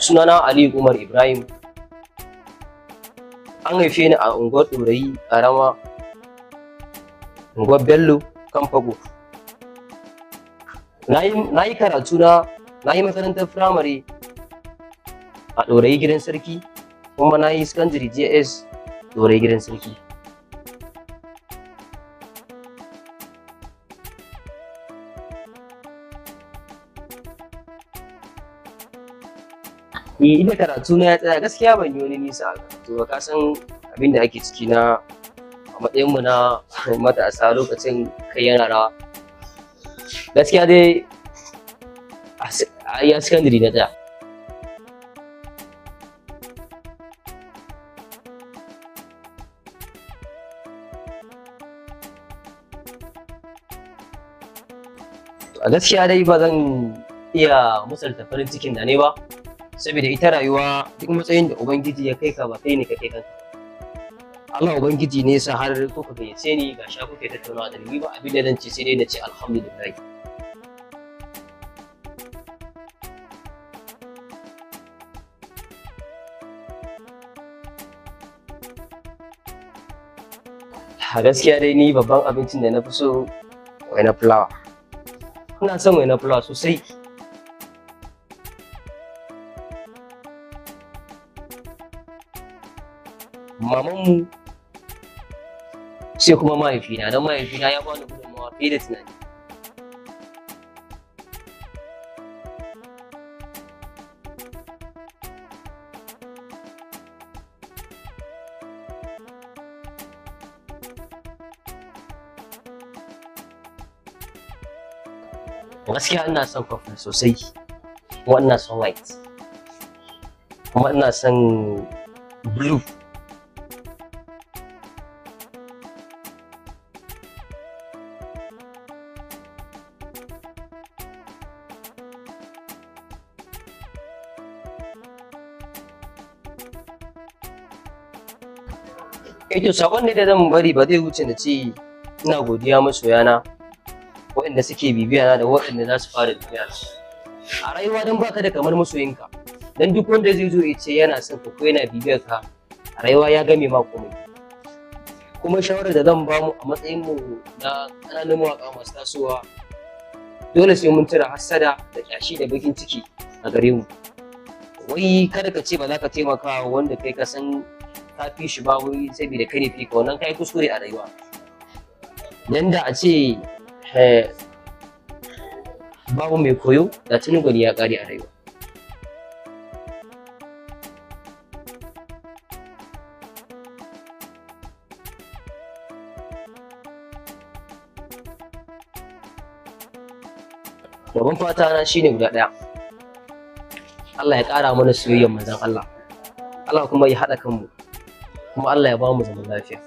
Sunana Aliyu Umar Ibrahim. An haife ni a unguwar Ɗorayi Ƙarama, unguwar Bello, kan Fago. Na yi karatu na, na yi makarantar firamare a Ɗorayi Gidan Sarki, kuma na yi secondary JS Ɗorayi Gidan Sarki. Ni inda karatu na ya tsaya, gaskiya ban yi wani nisa a karatu ba. Ka san abin da ake ciki na a matsayin mu na matasa, lokacin kai yana rawa. Gaskiya dai a iya secondary na tsaya. A gaskiya dai ba zan iya misalta farin cikin da ne ba, saboda ita rayuwa, duk matsayin da Ubangiji ya kai ka, ba kai ne ka kai kanka. Allah Ubangiji ne sa har kuka gayyace ni, ga sha kuke tattaunawa da ni. Ba abin da zan ce sai dai na ce alhamdulillah. A gaskiya dai ni babban abincin da na fi so, waina fulawa. Ina son waina fulawa sosai. Mamanmu, sai kuma mahaifina, don mahaifina ya bani gudunmawa fiye da tunani. Gaskiya ina son coffee sosai, kuma ina son white, kuma ina son blue. Eh, to, sakon ne da zan bari ba zai wuce na ce ina godiya masoyana, waɗanda suke bibiya na da waɗanda za su fara bibiya na. A rayuwa don baka da kamar masoyinka, dan duk wanda zai zo ya ce yana son ka ko yana bibiyar ka a rayuwa, ya game ma komai. Kuma shawarar da zan ba mu a matsayin mu na ƙananan mawaƙa masu tasowa, dole sai mun cire hassada da ƙyashi da bakin ciki a gare mu. Wai kada ka ce ba za ka taimaka wa wanda kai ka san ka fi shi ba, wai saboda kai ne fi ka. Wannan kai kuskure a rayuwa. Dan da a ce babu mai koyo, da tuni gwani ya ƙare a rayuwa. Babban fata na shine guda ɗaya: Allah ya ƙara mana soyayyar manzon Allah, Allah kuma ya haɗa kanmu, kuma Allah ya ba mu zaman lafiya.